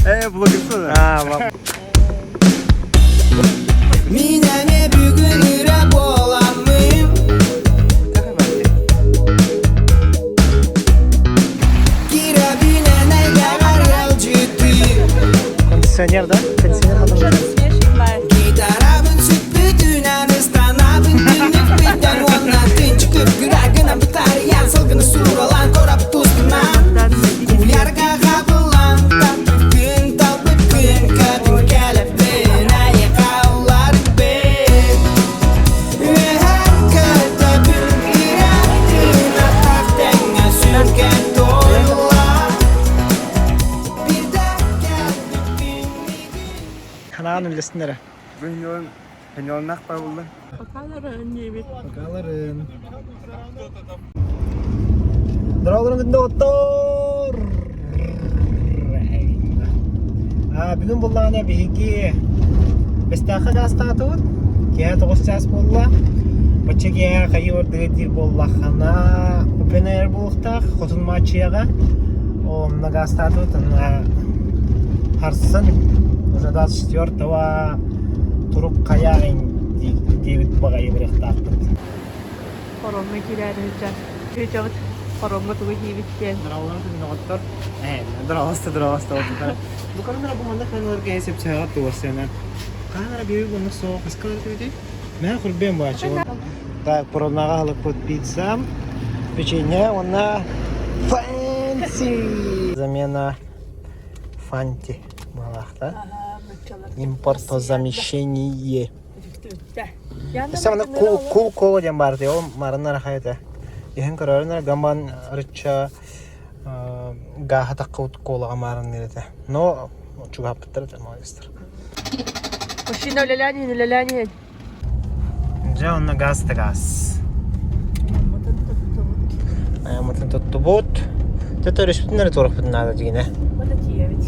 Э, блогерство да? А, Мин эмиэ бүгүн үрэ буоламмын Кирэбинэн эйгэҕэр ыалдьыттыы Кондиционер, да? Кондиционер хатылы. Гитарабын сүппүтүнэн ыстанабын түннүкпүттэн уонна тынчыкып күрэ гынан бытарыйан сылгыны сууралаан корап тустунан Куйарга хабыллан таппыппын талбыппын көтүн кэлэппин айыка уларыппын Үөһэн көтөбүн ирэхтин атах тэҥҥэ сүргэ туолла Бирдэ кэлбиппин Ханаан үллэстин эрэ. Бу хеньоннах павылла. Бакаларын диэбит. Бакаларын. Здравствуйте, доктор! Бүгүн буллаҕына биһиги Бэстээххэ гаастаатыбыт. Киэһэ 9 чаас буолла. Бачча киэһэ хайыы ордуга диир буоллаххына Open Air буолуохтаах Хотун Мааччыйаҕа. Онно гаастаатыбыт. Онно харсын уже 24-го турук хайа диэбит баҕайы барыахтаахпыт. Хоромҥо киирээри сылдьан Чүөчэбит хоромҥо тугу диибит диэн. Дороолорун күнүн Ээ, дороолосто, дороолосто отутар. Бу көрүнэр бу маннык хайаларга эс эпсэҕэ туорсыанан. Хаһан ара биир bunнук суох хаскалар түбүтүй? Мэ хурбен баачы. Так, поронаҕа халыкпыт пицца, печенье уонна фэнси. Замена фанти баалаахта. Импортозамещение. Өссө маннык кул кул кола диэн баар ол марын арахайта. Иһэн көрөрүн гамбан арычча гааһа таххыбыт колаҕа маарынныыр этэ. Но чугаһаппыттар этэ молодецтар. Мужчина үлэлээн иһин, үлэлээн иһин. Дьэ онно газ да газ. Айаммытын туттубут. Төтөрүспүтүн эрэ туорахпытын наада дигинэ. Мата тиийэбит.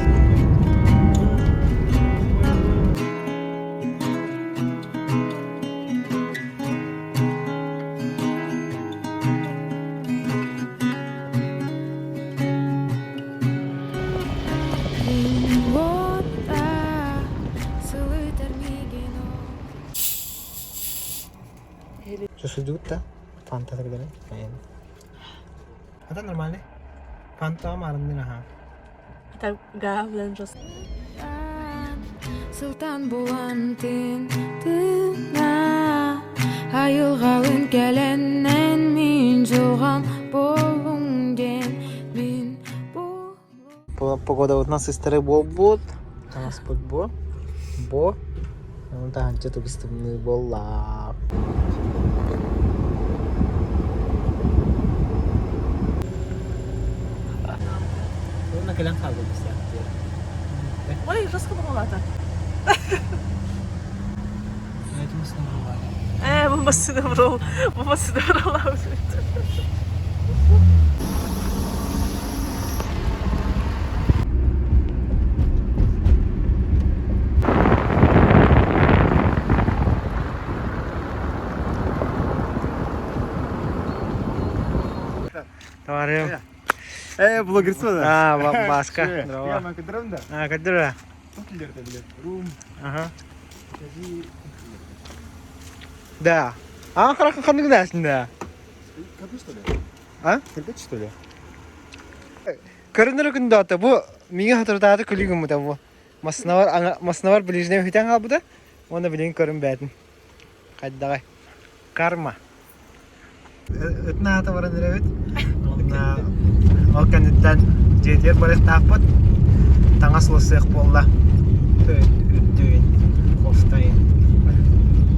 Сусудут да фанта тогда Это нормально. Фанта марыннын аха. Это гавлен жос. Сылтан булан тын тына Айылгалын кэленнен мин жылган болуң ден мин Погода у нас история буолбут. Таҥаспыт бу. Бу. Оны таһырдьа тубустумнуу буолла. Уонна кэлэн хаалбыт Ой, жестко буолаата. Ээ, бу массыына бро, бу массыына бролаабыт. Товарищ. Э, блогерство да? А, Баска. Я ма кыдырам да. А, кыдыра. Тут билет. Рум. Ага. Да. А, хорошо, ханнык дасың да. Кыргыз что ли? А? Кыргыз что ли? Көрүнөр күндө ата бу миңе хатырдааты күлүгүм бу бу. Маснавар маснавар ближний хүтэн хаалбыта. Уонна билигин көрүн бээтин. Хайдаҕай. Карма. Ытын аата баран эрэбит. Онна ол кэнниттэн дьиэтигэр барыахтаахпыт. Таҥас уларсыах буолла. Үрдүн, кофтайын.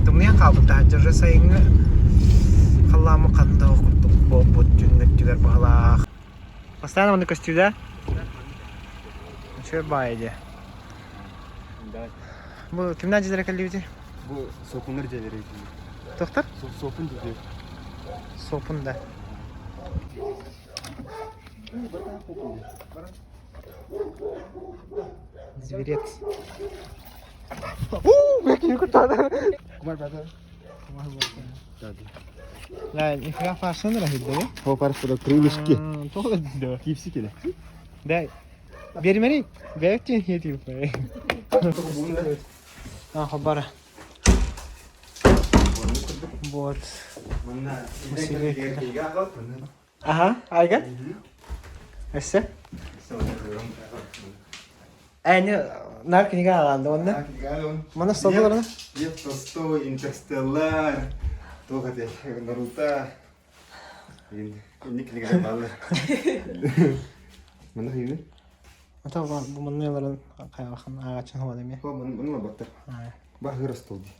Тымныйан хаалбыт таһырдьа уже сайыҥҥы халлааммыт ханна да курдук буолбут түннүктүгэр баһылаах. Постоянно маннык көстүү Үчүгэй баайы дии. Бу кимнээх дьиэлэрэ кэллибитий? Бу сопуннар дьиэлэрэ Тохтор? Сопун дьиэ. Сопун да. Зверец. Уу, бэки кутаада. Кумар бата. Да, нифига фашин рахит, да? О, парашпада крылышки. Тоҕо да. Кипсики да. Да. Бермери. Бэйэк диэн хиэтиим. А, хабара. Вот. Ага, айга. Эссе. Әне нар книга аланды онна. Мана столларына. Лев Толстой, Интерстеллар, туох этэй, Наруто. Инник кинигэлэр бааллар. Манна хайыны? Ата бу манныйларын хайалахан ааҕаччын хуан эмиэ. Маны баттар. Баһыр остол ди.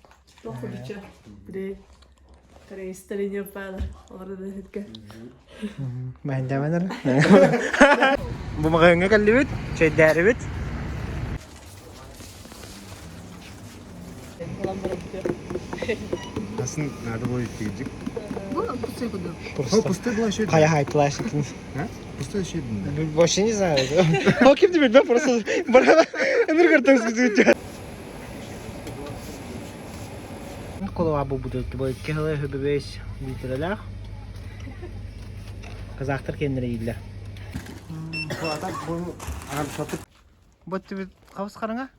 Тохурча. Бре. Корейстер паалар. Олорда хитке. Мэһэндэмэнэр. Бу маҕаһыыҥҥа кэллибит, чэйдээрибит. Асын надо будет тигдик. Просто. Пустой была еще Хайа хайтылааш икин. Пустой еще один. Вообще не знаю. О, ким тебе, да, просто барана энергортовский Колова бу будет бу кехле хөбөбөс литралах. Казахтар кеннере ииллер. Бу түбүт хабыс караңа.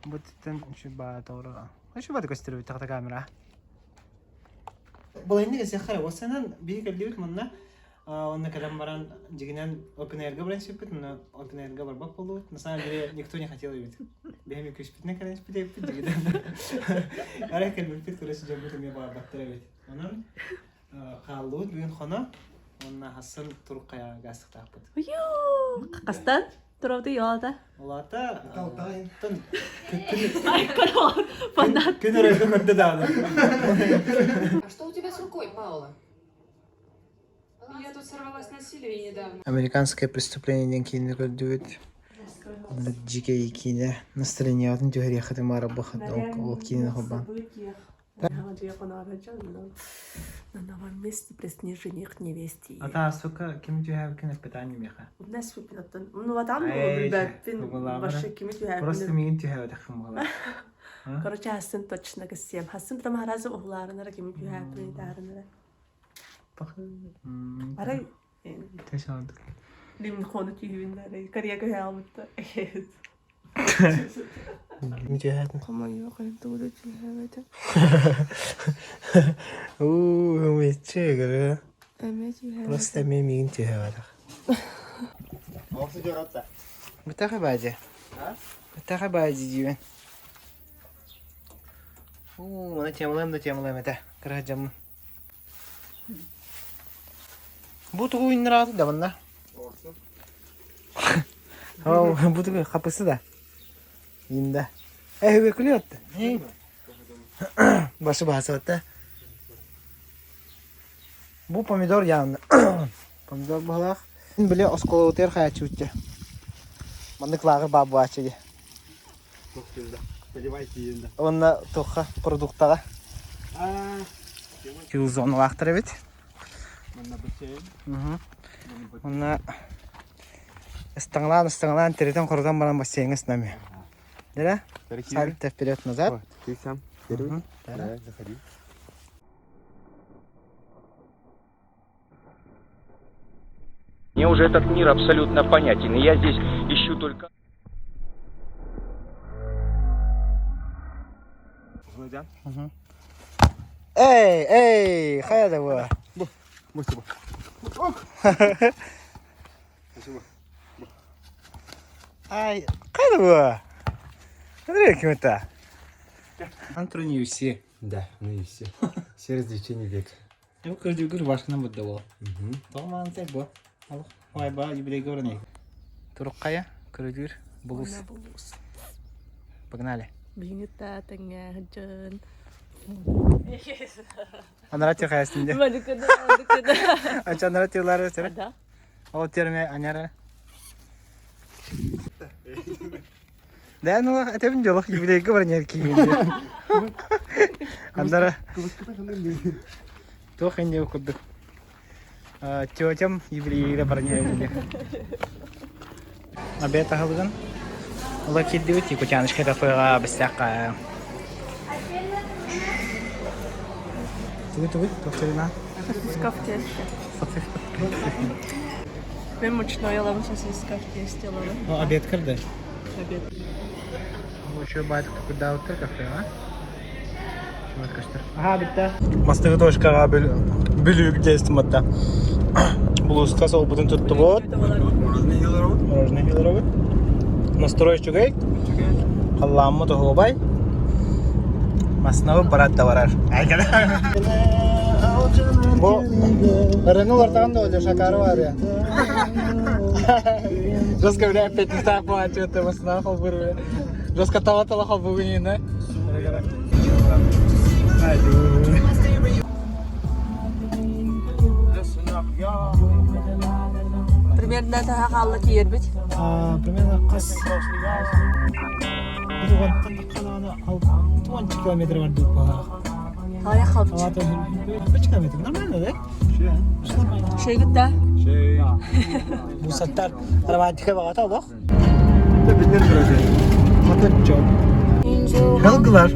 Бу түттен үчү ба тоора. Үчү ба көстөрү тахта камера. Бұл енді кесе хара, осынан биһи кэллибит манна онно кэлэн баран дьигинэн Open Air-га баран сүппүт, мына Open Air-га барбат буоллубут. На самом деле никто не хотел эбит. Бэйэм күспүтүнэн кэлэн испит эбиппит дьигинэн. Арай кэлбиппит, короче, дьоммут эмиэ баҕарбаттар эбит. Онон хааллыбыт бүгүн хоно, уонна хассын турук хайаҕа гаастыктаахпыт. Уйуу! Қастан турабыты йоата. Улаата тон Фанат. күн өрөйгө көрдө даҕаны. А что у тебя с рукой, Паула? Я тут сорвалась на Сильвии недавно. Американское преступление диэн киинэ көрдүбүт. Дьикэй киинэ настроениятын түһэриэххэ маара бу ол киинэ холбаан. На новом месте при жених невесте. Ата сука ким түһээбиккин эппэтаан миэхэ. Нас выпинаттан. Ну ватам Эй, билбэппин бугулаабара. вообще кими Просто түһээбин. миигин түһээбэтэххин буолар. Короче, хасын точно кэссиэм. Хасын прямо разы уһулаарынара кими түһээбин таарынара. Арай Тэшаадык. лим хону түһүүннары Корея көһэалбытта. Ким түһээтин? Комойо кайын тугу түһээбэтэ. Уу, мече көрө. Эме түһээбэтэ. Просто мен миигин түһээбэтэх. Бытаха баадьа. Бытаха баадьа диибин. Уу, маны темалаам да темалаам этэ. Кыра дьаммын. Бу тугу иннирааты да манна? Бу тугу хапысы да. Инда. Э, хөбө күлү атты. Башы баасы атты. Бу помидор явно. Помидор буолах. Биле осколоутер хаячутте. Маннык лааҕыр баа буааччы ди. Онна туха продуктага. Килзоналаахтар эбит. Онна ыстаҥалаан ыстаҥалаан тиритэн хорутан баран бассейҥҥа сынамы. Да? Сальто вперед назад. Ты сам первый? Да, заходи. Мне уже этот мир абсолютно понятен, и я здесь ищу только... Эй, эй, хайа да бу. Спасибо. Спасибо. Ай, хайа да бу. Андрей ким это? Антони Юси. Да, ну и все. Все развлечения века. Бу көрдүгүр башынан будда бу. Тоҕо маан бу. Ой, ба, юбилей горный. Туруккая, көрдүр, булус. Булус. Погнали. Биңитта тэҥэ хыджын. Анара те хаястынде. Маликада, маликада. Анча анара телары сere. Да. Ол терме аняра. Да, ну, это бин жолох юбилейге бар не кийин. Андара туох инде курдук. Тетям юбилейге бар не Обед аһылыгын. Ола кирдибит Якутяночка кафега бистяққа. Тугу тугу тохторина. Шкаф тесте. Мен мучной аламын сосиска в тесте аламын. Ну, обед кырды. Обед. Еще байтык курдаабыттар кафеҕа. Аха битта. Мастыгы точкаҕа бүлүүк диэстим атта. Булууска солбутун туттубут. Мороженое хилоробут. Настрой үчүгэй. Халлааммыт оһуобай. Маснабы барат да барар. Бу Рено лартаҕын да өлө шакары бар я. Жестко бля опять не так плачу, маснаа холбур. Жестко тала-тала холбугунина. Примерно таһа хаалла тиийэрбит. Примерно хас Уонтан халаана 60 километр бар деп бала. Қалай қалыпты? Үч километр нормально, да? Шейгіт да? Мусаттар романтика бағата олох. Билер дороже. Хоточок. Хылгылар.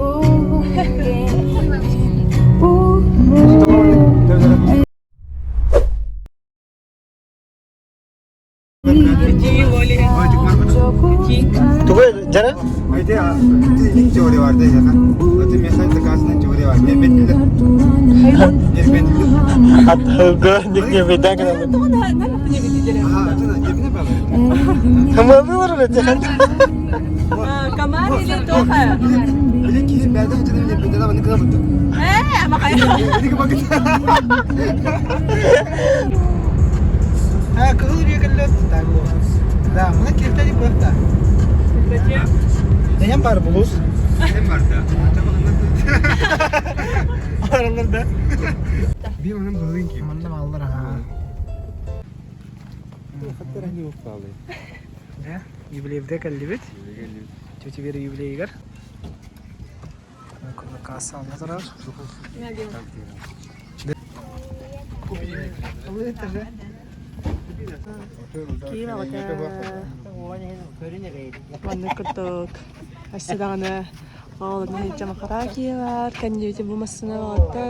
Тугу жара? Айде теория бар да яка. Аты мехай заказынан теория бар. Не бетилер. Не бетилер. Ат хылгы не беден А, это не бе Хамалылар бе Комар или Тоха? Или ки бәдә хәҗәдә не бедә баны кына бутты. Э, махай. Или бакыт. А, кызыл регеллер так Да, мына киртели бырта. Нем бар булус? Нем бар да. Аралар да. Би манын балын ки. Манна маллар аха. Хаттар ани упалы. Да, юбилейде кэллибит. Тетя Вера юбилейгер. Касса ална турар. Манны курдук. Өссө даҕаны оҕолорун иһирдьэ махара киһи кэннибитин бу массыына оҕотто.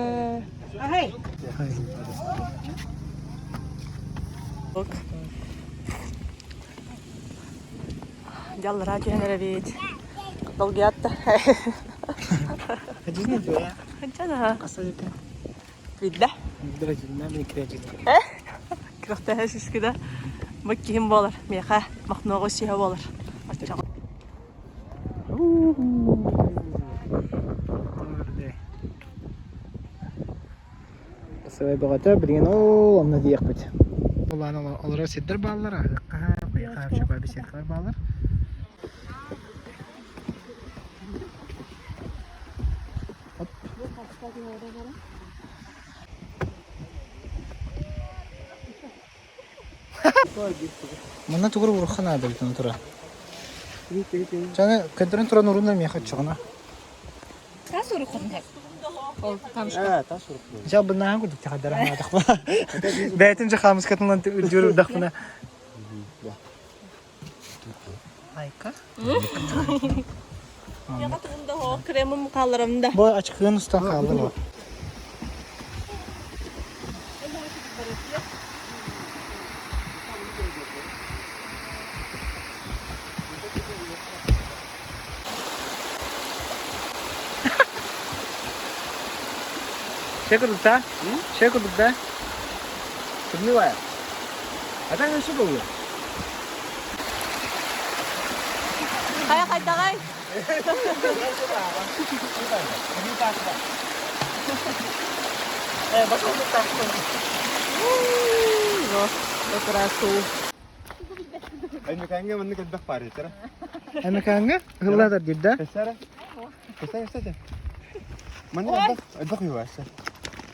Дьаллара түһэн эрэбит. Долгуйатта. Ханчана. Биллэ. Күрэхтэһэ сискида. Бу киһим буолар. Миэхэ махнуоҕу сиһэ буолар. Оччоҕо. Сыбай бөҕөтө билигин ол онно диэхпит. Улаан олорор сирдэр бааллар, аһыахха, куйаха, чуба беседкалар бааллар. Манна тугур урухан аада бүтүн тура. Жаны көдөрөн туран урунна меха чоҕуна. Жа бынаан курдук тахадара хаатахпа. Бэйтин жа хаамыскатынан үрдүр урдахпына. Айка. Кремым хаалларым да. Бу ачкыын устан хаалды бу. Şey курдук да? Şey курдук да? Сомневаю. А так все было. Хайа хайдаҕай? Ай меканга манны кэлбэх пары тара. Эмеканга ылладар дир да? Кэсара. Кэсара кэсара. Манны элбэх элбэх юваса.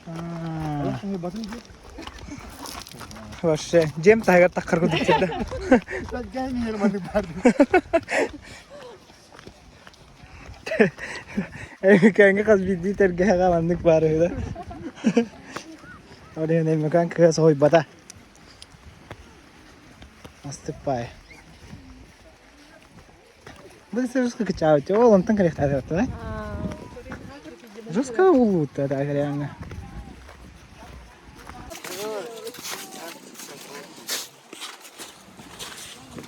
Элбэх батын ди. Вообще, жем тайгар таккар курдук да. Гәй манны бар. Эмеканга хас биирдии тэргэһэҕэ маннык баар үһү да. Ол иһин Эмекан кыыс хойбата. Астык пай. Бу жестко кычаабыт. Ол онтон кэлиэхтээх да? Жестко улуутта да реально.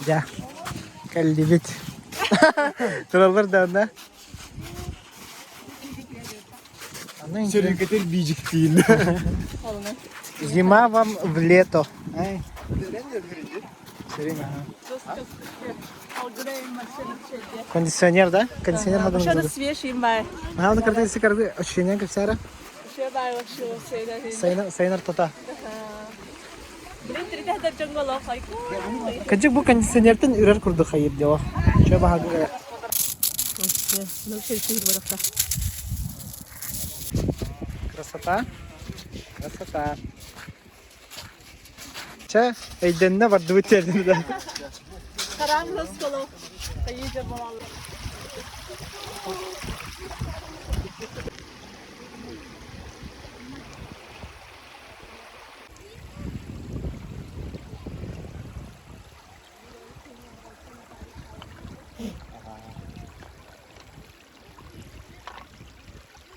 Дьэ, кэллибит. Тураллар да онно. Сөрүкэтер биижиктиин. Зима вам в лето. Ай. Кондиционер, да? Кондиционер хадан Что-то свежий май. Наһаа картинасы карды ощущение кэпсээра. Сайын сайын ортото. Кыдьык бу кондиционертан үрэр курдук хайыр дио. Чө баһагы. Красота. Красота. Чэ, өйдөннө бардыбыт тердин да.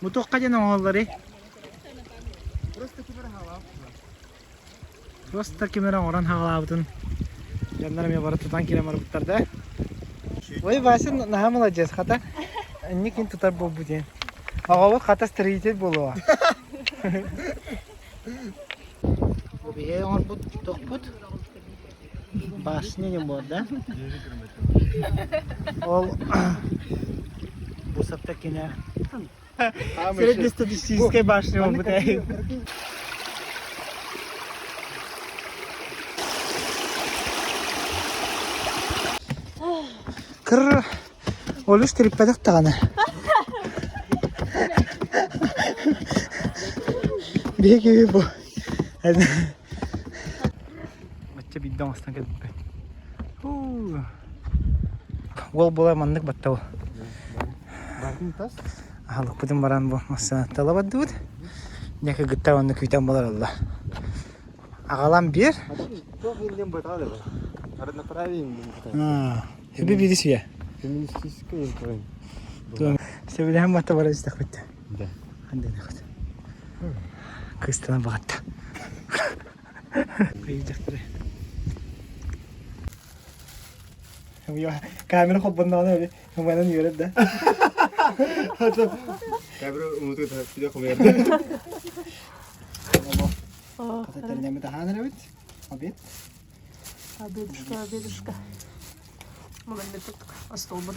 Бу туохха диэн оҥоһулларый? Просто ким эрэ оҥорон хаалаабытын дьоннор эмиэ бары тутан киирэн барбыттар да. Ой, Вася наһаа молодец, хата инникин тутар буолбут диэн. Оҕобут хата строитель буолуо. Бу биһиги оҥорбут тохпут башня не буолар да? Ол бу кине Среднестатистическая башня буолбут ээ. Кыр олус тириппэтэх даҕаны. Биһиги бу Оччо биирдэ оҥостон кэлбиппит. Уол буола маннык баттабыл. Аһылыкпытын баран бу массыынаттала бардыбыт. Дьэ кыргыттар онно күүтэн болороллор. Аҕалан биэр. Туох инден бытаалы бу? Равноправие Хүбү бири сүе. Феминистическое Сөбүлэһэн батта бара истэхпит. Да. Хандыынахыт. Кыстана бағатта. Кыйдахтары. Камера холбонноҕуна эби хыманан үөрэр да. Камера умуту видео хомуйар. Хататарнямыт аһаан эрэбит. Обед. Обедушка, обедушка. Остолбут.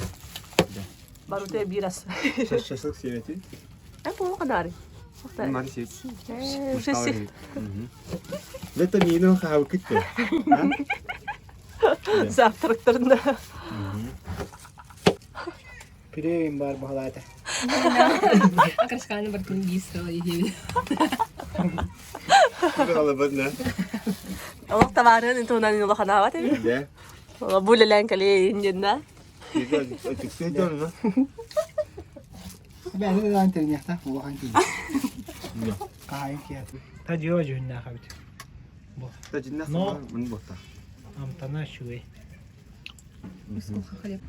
Барута бирас. Шашлык сиэбэтин. Э, канари. Мары сиэт. Это миину хаабыкыт Завтрактарында. Пюре бар баһалаата. Крашканы бартын гистрала ехеби. Алабадна. Олох товарын интунан улаханаабат эби. Да. Бу лелен кали инденна. Бэйэ даан тэрниэхтэ улахан киһи. Хаайын киһи. Та дьио дьүһүннээх эбит. Но амтана үчүгэй. Хлеб.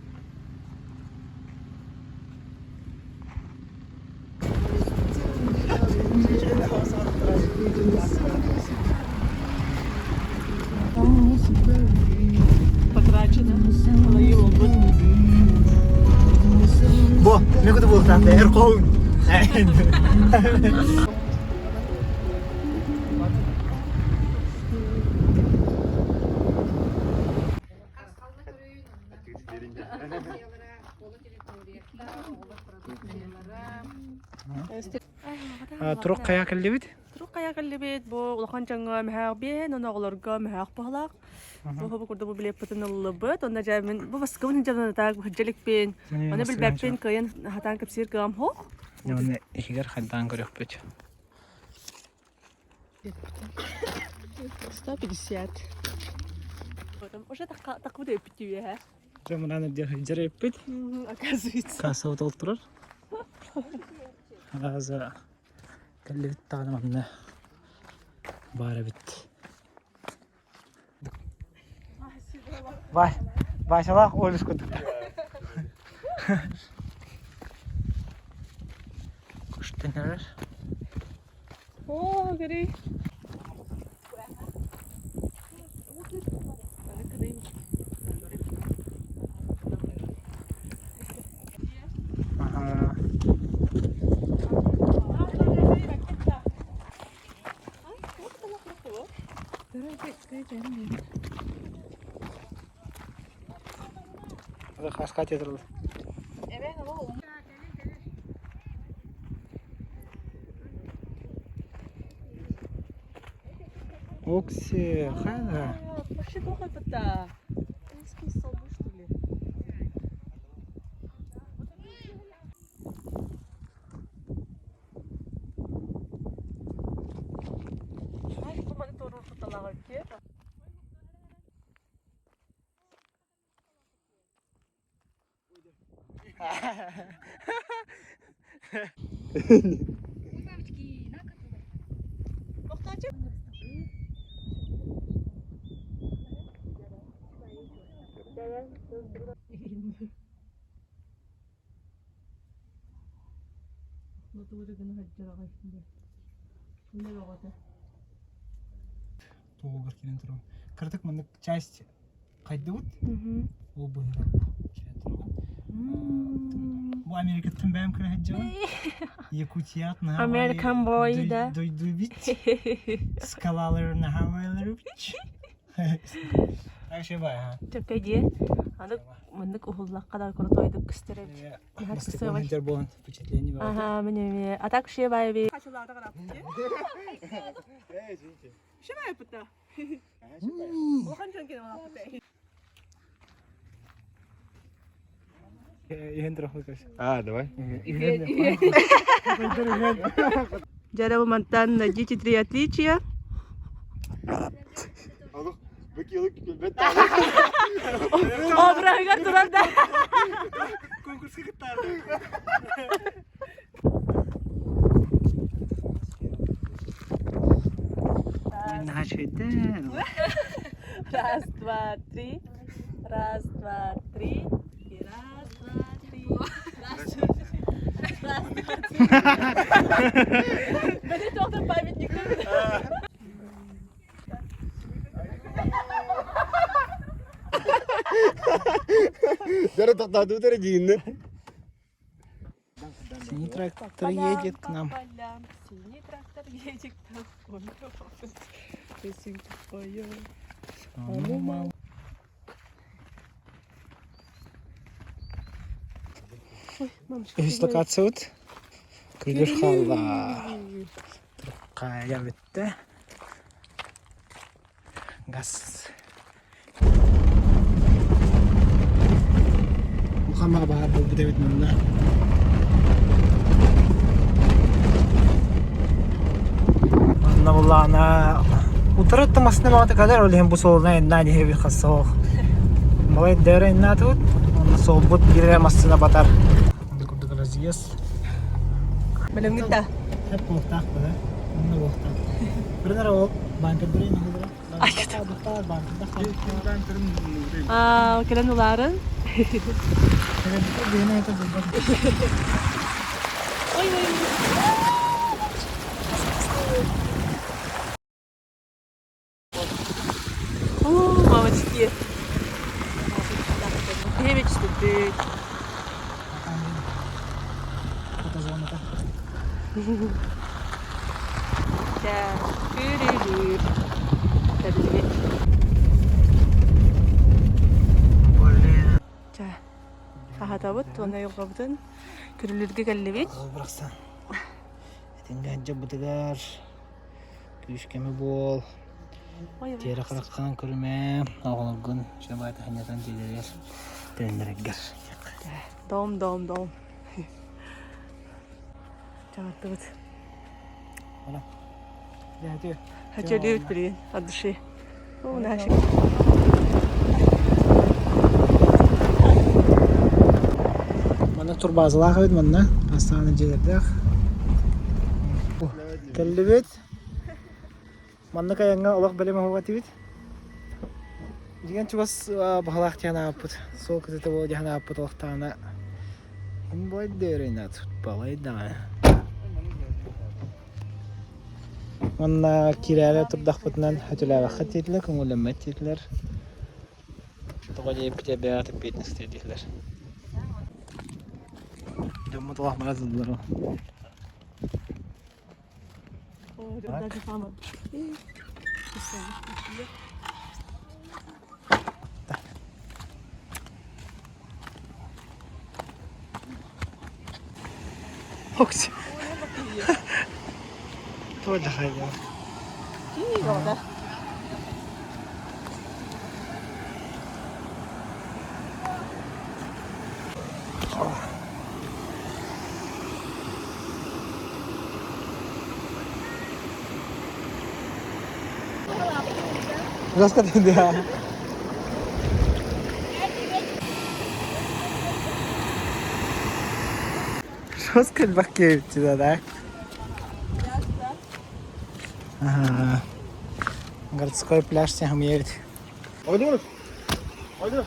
Потрачено. Бу, мен күтүп буолуохтаах эр хоһуун. Турук хайа кэллибит? Турук хайа кэллибит бу улахан дьоҥҥо мөһөөх биэн, онно оҕолорго мөһөөх баһылаах. Бу бу курдук бу билиэппитин ыллыбыт. Онно дьэ мин бу баскыбын дьаданата быһырдьаликпин. Оны билбэппин кыайан хатаан кэпсиир кыам хоох. Оны иһигэр хайдаан көрүөхпүт. 150. Уже такбыт өппүт үөһэ. Дьэ муран эрдиэх эппит. Оказывается. Кассабы толтурар. Араза кэллибит даҕаны манна баар эбит. Васялаах Олюс курдук. Куштанар. О, гори. Хаска тетрыл. Окси, хана. Вообще плохо это. Узкие столбы, что ли? Тугугар киирэн турабын. Кыратык маннык часть хайдыбыт. Ол быһыгар киирэн турабын. Бу Америкаттан бэйэм кыра сылдьабын. Якутият American boy да. Дойдубит. Скалалар наһааларыбит. Так что бай, ха. Төкө дии. Аны маннык уһуллахха да крутойдук көстөр эбит. Бастакы сылдьар буолан впечатление бөҕөтө. Ага, мин эмиэ. А так вообще бай Иһэн турахмыкас. А, давай. Дьэ мантан найдите три отличия. Алых, быкилык күлбэт. Обрагар турар да. Конкурска кыттаары. Раз, два, три. Раз, два, три. И раз, два, три. Раз, два, три. Раз, два, три. Били тоқтар памятник. Дәрі тоқтату тәрі дейінні. Синий трактор едет к нам. По полям, синий трактор едет к нам. Песенку поем. Ой, мамочка. Үһүс локациябыт Күлүр хаалла. Туруккайа бүттэ. Газ. Мухаммад баар буолбут эбит манна. Манна буллаана утары массына маҕата кэлэр ол иһин бу суолунан иннаан иһэбит хасса Малай дэрэ иннаатыбыт онно суолбут биирэ массына батар. Онно курдук разъезд. Бэлэмҥит да? Хеп буолуохтаах быһа. Онно буолуохтаах. Биринэр ол банкырдырын аһыдыра. Аа, кэлэн улаарын. Ой, ой, ой. Оо, мамочки. Девять штук. Фотозоната. Күрүлүүр. Кэллибит. Блин. Чэ, аһатабыт уонна айылҕабытын күрүлүүргэ кэллибит. Ол бырахсан. Этиҥҥэ дьабытыгар күүскэми буол. Тиэрэ хараххынан көрүмэ. Оҕолоргун чабаата ханньатан тиэлэригэр төннөрөргөр. Дом, дом, дом. Чаҕыттыбыт. Хочу блин, от души. О, наши. Манна турбазалаах эбит манна Астана дьиэлэрдээх. Кэллибит. Маннык айаҥҥа олох бэлэм оһуҕатыбыт. Дьиҥэн чугас баһылаах диэн ааппыт. Суол кытыта буола диэн ааппыт олохтоҕуна Ин бойдырына тутпалай даҕаны. Уонна киирээри турдахпытынан өтүлээбэххит диэтилэр, көҥүллэммэт диэтилэр. Тоҕо диэбит эбэҕэ эппиэтинэстэй диэтилэр. Дьоммут олох бара сылдьаллар. Окси. Тоже хайда. Раскатан да. Жестко элбэх да? Ага. Городской пляж Сяхмеевит. Ойдур. Ойдур.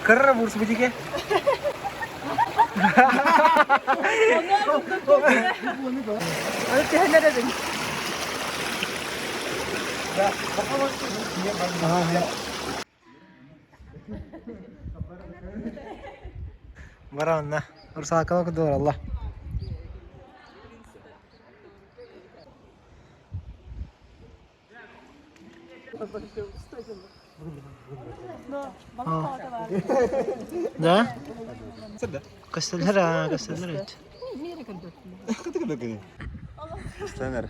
Кырра бурс бутике. Аны түһэн эрэбин. Баранна. Русалкала кудур Allah. Да? Көстөлөр а, көстөлөр эт. Стэнер.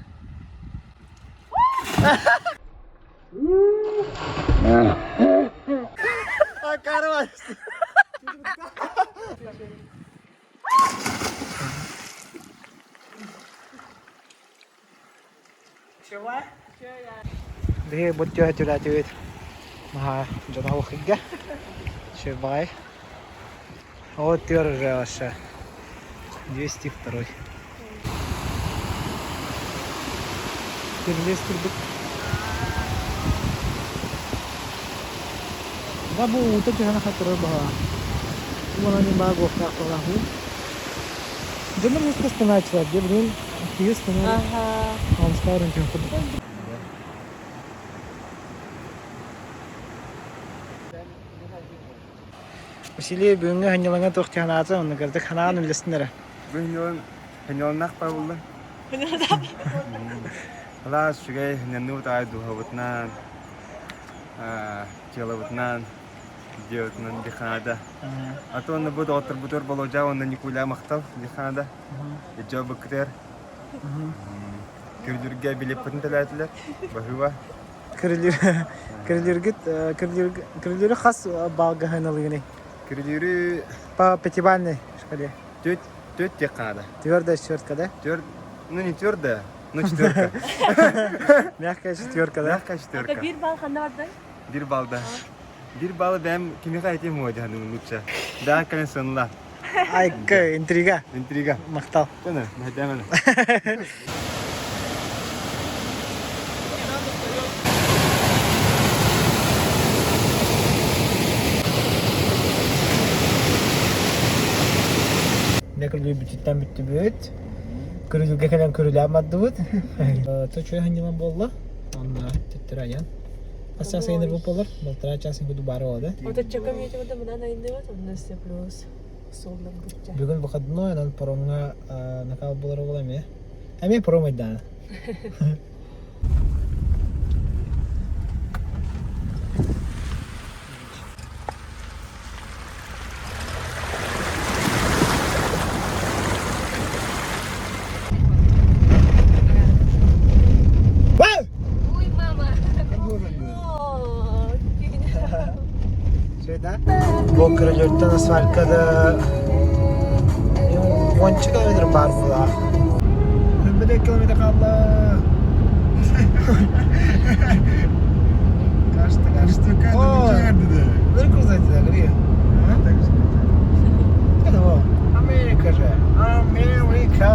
Биһи бу түһэ түлээтибит. Маха дьоно ухыйга. Шебай. Вот төр уже вообще. 202. Кирилес курдук. Да бу уута түһэн хатыры баҕа. Уонна не баа гуохтаах туолаахпын. Дьоннор муска станаачылар дии билигин киһи станар Омскаар үҥкүн курдук. Василий бүгүҥҥү ханньалаҥа туох ханаата онно кырдык ханаан үллэстин эрэ. Бүгүн ханньаланнаах баалла. Алаас үчүгэй ханньанныбыт аай дууһабытынан, дьыалабытынан, дьиэбитинэн дихаада. А то онно бу доҕотторбутугар Болуодьа уонна Никуля махтал дихаада. Дьо быккытыгар Күрдүргэ билиппитин төлөөтүлэр. Баһыыба. Кирилир кирилиргит кирилири хас балга ханалыгыный? Кирилири По пятибалльной шкале. Төрт төрт диэххэ наада. Твердая четверка, да? Твер ну не твердая, но четверка. Мягкая четверка, да? Мягкая четверка. Биир балл ханна бардай? Биир балл да. Биир баллы бэйэм кимиэхэ этиэм уо дьаһаным лучше. Да, конечно, ла. Айка, интрига. Интрига. Махтал. Тана, мэдээмэн. Дэ көрүлүү бүтүттэн бүттүбүт. Көрүлүүгэ кэлэн көрүлээн бардыбыт. Точуя ханньылан буолла. Онно төттөрү айан. Хас час айаныр буолар? Полтора час куду бары ода. Оточчока метеода мынан айындыбат, онно өссө плюс суоллар бучча. Бүгүн выходной, онон паромҥа накал буолар буола эмиэ. Эмиэ паром айдаана. Ой, мама! Бу кырылөртөн асфальтка да уонча километр баар буолаа. Бір километр қалды. Kaçtı kaçtı. Ырку знаете, говори. Это во, Америка же. Америка.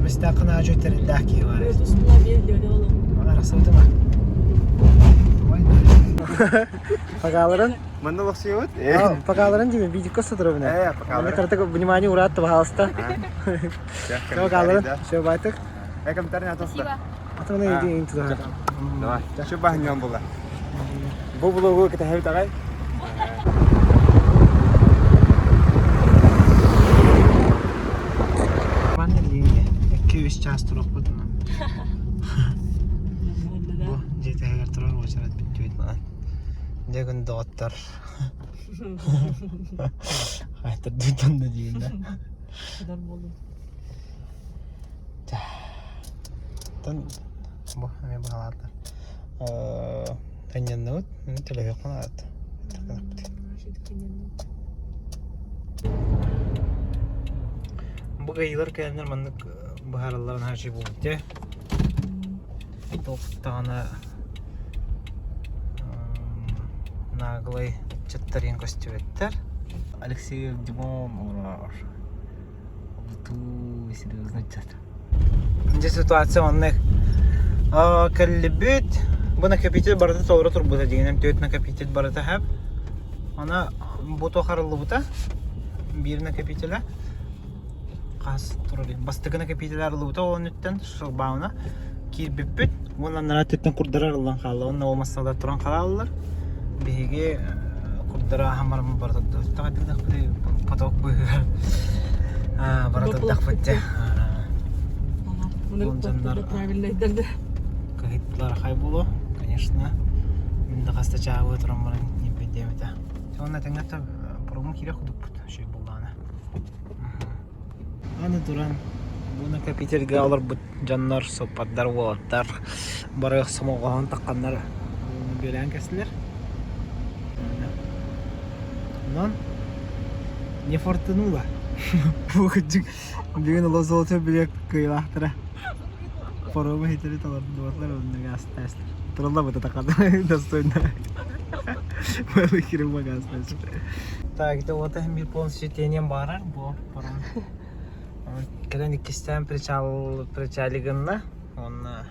Бистақына жөттерілдәк кии бар. Погаларын. Манна олохсуйабыт. Погаларын диме видео соторобуна. Э, погаларын. Картак внимание ураат пожалуйста. Погаларын. Все, байтык. Э, комментарий атаста. Атымына иди ин туда. Давай. Şu bahñan була. Бу блогу кытаһабит агай. Манна диэҥҥэ 2-3 чаас туруохпут. Бу дьиэтигэр турар уочарат бүттүбүт манан. Дьэ күн доҕоттор. Хайтардыытан да диин да. Тон бу эмиэ баҕалаатар. Анньанныбыт, төлөһүөххүн аат. Бу кыайыылар кэлэннэр маннык быһааралларын хаачый буолбут дии. Туохтаҕына наглай ыччаттар көстүбэттэр. Алексеев Димон олорор. Бутуу серьезно ыччат. Дьэ ситуация оннук. Кэллибит. Бу накопитель барыта толору турбута дьиҥинэн түөрт накопитель барыта хэп. Аны бу туох арыллыбыта? Биир накопителэ. Хас турар Бастакы накопитель арыллыбыта ол өнүттэн шлагбауна киирбиппит. Уонна анараа өттүттэн курдары арыллан хаалла. Уонна ол массыыналар туран хаалаллар. Биһиги курдары ааһан бараммыт бара турдахпыт поток быыһыгар бара турдахпыт дьэ. Дьоннор кыһыттылар хай буолуо, конечно. Мин да хаста чаабы туран баран ниэппэйдиэм этэ. Уонна тэҥҥэ паромун киирэх кудукпут үчүгэй буоллаҕына. Аны туран, бу накопительга олорбут дьоннор, суоппардар, уолаттар бары сомоҕоһон тахханнар бүөлээн кэстилэр. Онон не фортанула. Бу кырдьык бүгүн олох золотой билет кыайыылаахтара. Паромы хитери толордубатлар онно гаастаастар. Туралла такада достойно. Бары кирим багаастаастар. Так, это вот мир полностью тенем барар, бу паром. Кэлэн иккистээн причал причали гынна. Онно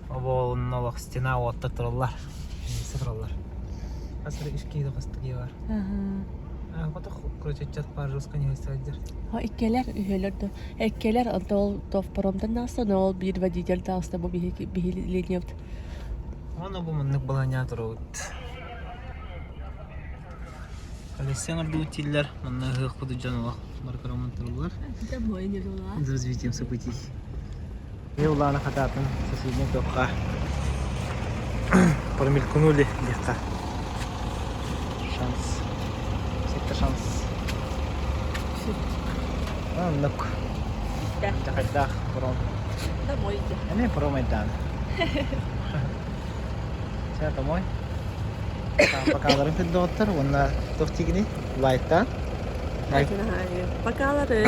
обоолунна олох стена уотта тураллар. Миэстэ тураллар. Хас эрэ үс киһи хастыгы бар. Хотох короче пар жестко не сылдьар. Иккилэр, үһүөлэр да. Эккэлэр онто ол паромтан таҕыста, но ол биир водитель таҕыста бу биһи биһи линиябыт. Аны бу маннык балаһыанньаҕа турабыт. Колесо оҥордубут дииллэр, манна ыһыахпыт дьон олох бары көрөн тураллар. За развитием событий. Улаана хатаатын соседний туохха промелькнули диэххэ. Шанс. Секта шанс. Оннук. Дьахайдаах паром. Домой иди. Эмиэ паром айдаан. Чэ, домой. Покаларын доҕоттор уонна туох тигини лайктаан. Покалары.